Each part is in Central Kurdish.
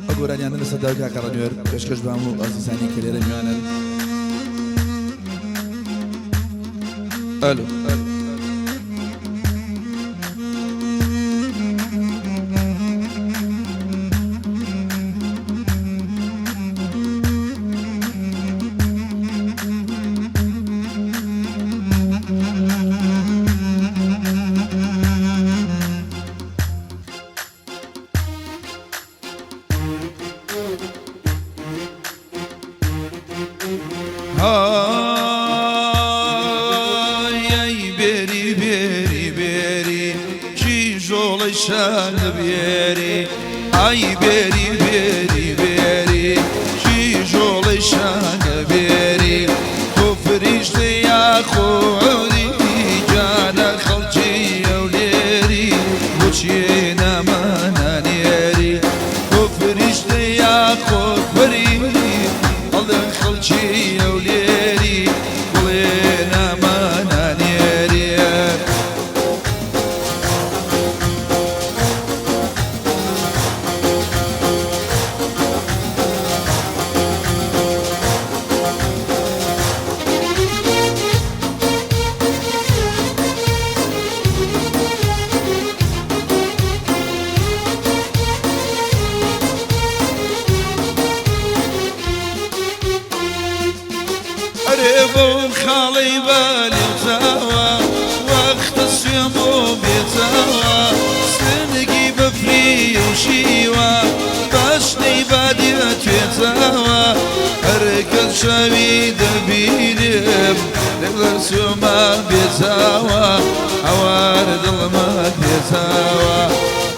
ئەو گۆرانیانە لەسەر داوای کاکە ڕەنوێر پێشکەش بە هەموو ئازیزانی کە لێرە میوانن. ئەلو. ئای بێری بێری بێری کیژۆڵەی شان بێری ئای بێری بێری بێری کیژۆڵەی شان بێری تۆ فریشتە یاخۆری گیانە خەڵکی ئەولێری بۆچی نامانانێری تۆ فریشتە یاخۆری ئەڵێن خەڵکی ئەولێری بڵێ نامانانێری. ئەرێ بەو خاڵەی بالیوتاوە وەختە سوێم بۆ بێتاوە سنگی بەفری و شیوە باشنەی بادی ئەتوێتاوە هەرکە چاوی دەبینم لەگەڵ سوێما بێتاوە هەوار دڵمە پێتاوە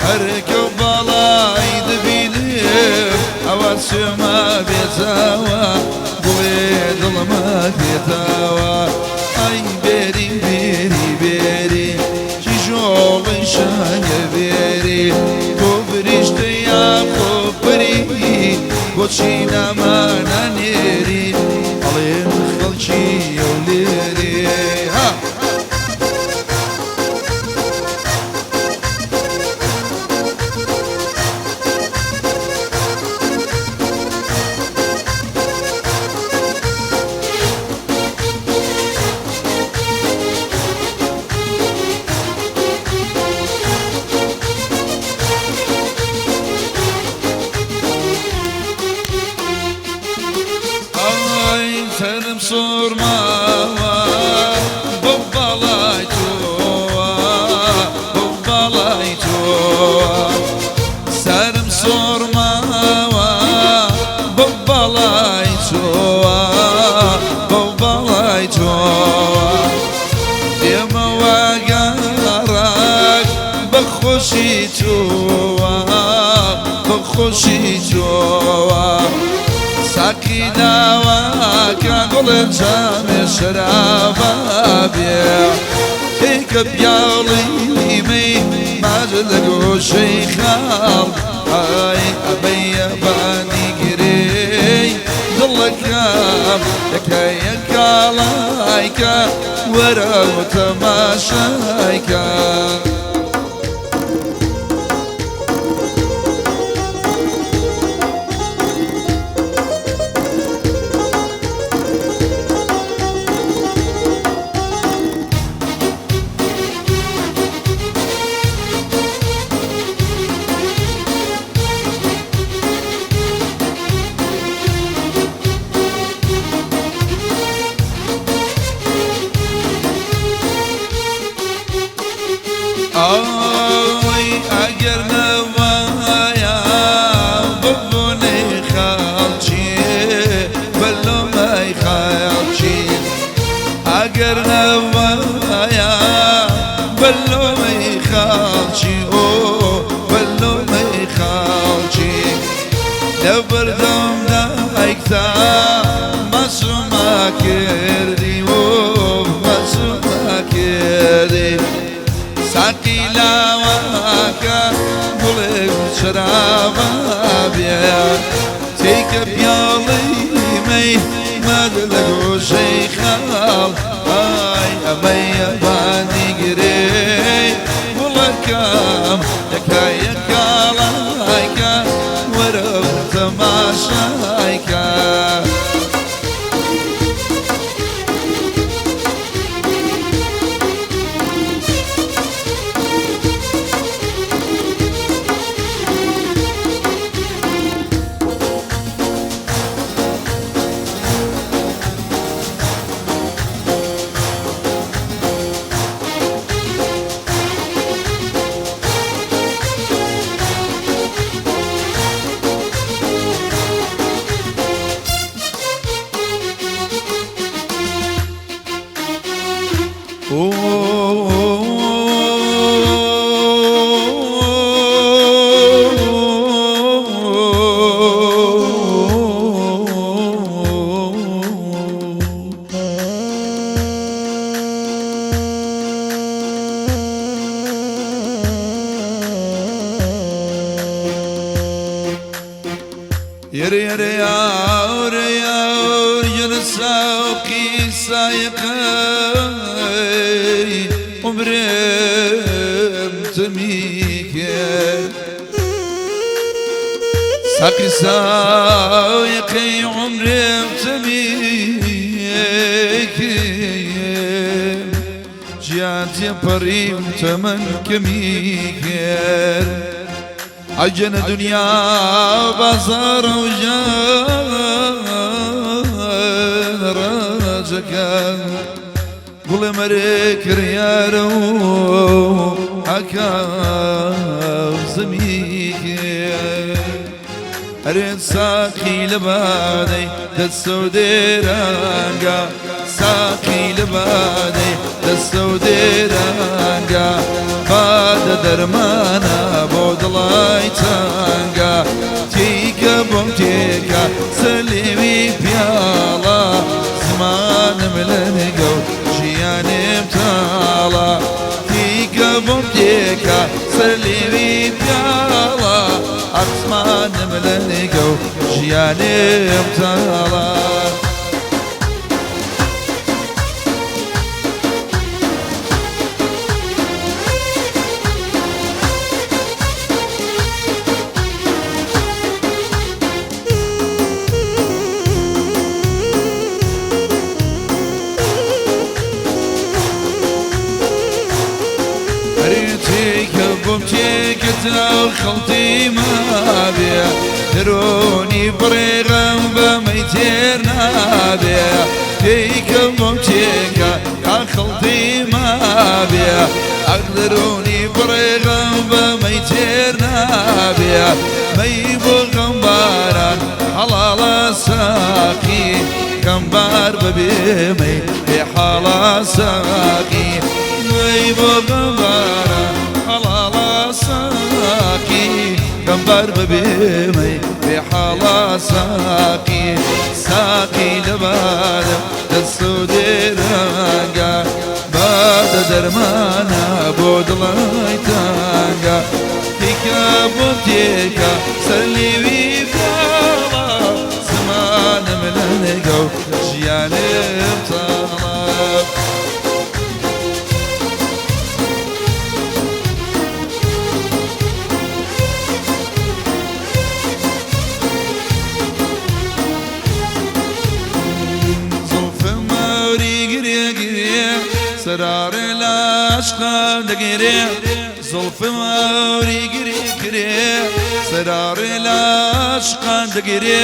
هەرکە باڵای دەبینم هەوار سوێما بێتاوە بڵێ دڵمە پێتاوە ئای بێری بێری بێری کیژۆڵی شانە بێری تۆ فریشتە یاخۆ پەری بۆچی نامانە نێری ئەڵێن خەڵکی ئەولێری ها. ئای سەرم سوڕماوە بۆ باڵای تۆوە بۆ باڵای تۆوە سەرم سوڕماوە بۆ باڵای تۆوە بۆ باڵای تۆوە دێمەوە گەڕاک بە خۆشی تۆوە بە خۆشی تۆوە ساقی داواکە گوڵێ جامێ شەرابە بێ تێکە پیاڵی مەی ماج لە گۆشەی خاڵ ئای ئەبەیە بانی گرێی دڵەکەم یەکە یەکاڵایکە وەرە و تەماشایکە. ئای ئەگەر نەوایە ببوونەی خەڵکی بەلۆمەی خەڵکی ئەگەر نەوایە بەلۆمەی خەڵکی ئۆ بەلۆمەی خەڵکی لەبەردەم دایکتا مەسوما کردی و مەسوما کردی ساقی لاوەکە يري يري يا يا ساقي سايقي عمرم تميك ساقي سايقي عمرم تميك جياتي بريم تمن كميك عجن دنيا بازار وجان راجكان قول مريك ريارو حكا زميك ئەرێن ساقی لە بادەی دەستە و دێرانگا ساقی لە بادەی دەستە و دێرانگا بادە دەرمانە بۆ دڵای تەنگا تیکە بۆم تێکە سەلێوی پیاڵە زمانم لە نگە و ژیانم تاڵە تیکە بۆم تێکە سەلێوی پیاڵە ئەسمانم لە نگە و ژیانم تاڵە. ئەرێ بۆم تێکەتە خەڵتی مابێ دەرۆنی بڕێغەم بەمەی تێر نابێ تێکە بۆم تێکە تا خەڵتی مابێ ئەک دەرۆنی بڕێغەم بەمەی تێر نابێ مەی بۆ غەمباران حەڵاڵە ساقی غەمبار بەبێ مەی بێ حاڵە ساقی مەی بۆ غەمباران حەڵاڵە ساقی غەمبار بەبێ مەی بێ حاڵە ساقی ساقی لەبارم دەست و دێرانگا بادە دەرمانە بۆ دڵای تانگا تێکە بۆم تێکە سەرلێوی پیاڵە زمانم لە نگە و ژیانم تاڵە. زڵف مەوری گرێ گرێ سەرارێ لاشقام دەگرێ زڵف مەوری گرێ گرێ سەرارێ لاشقان دەگرێ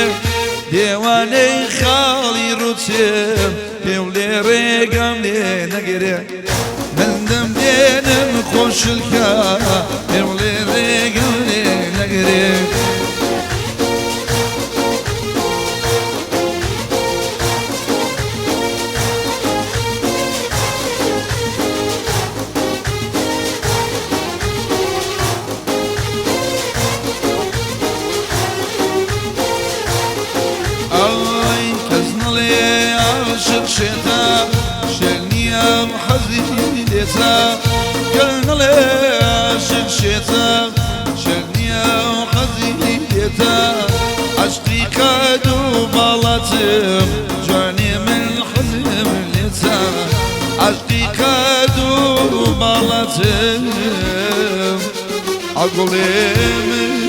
دێوانەی خاڵی ڕوچێم پێو لێ ڕێگەم لێ نەگرێ مندم دێنم خۆشلکە پێو لێ ڕێگەم لێ نەگرێ. ئای کەس نەڵێ عاشق شێتە شێر نییە حەزی لێتە کەس نەڵێ عاشق شێتە شێر نییە حەزی لێتە عەشقی قەد و باڵاتم جوانی من حەزم لێتە عەشقی قەد و باڵاتم عەگوڵێ من.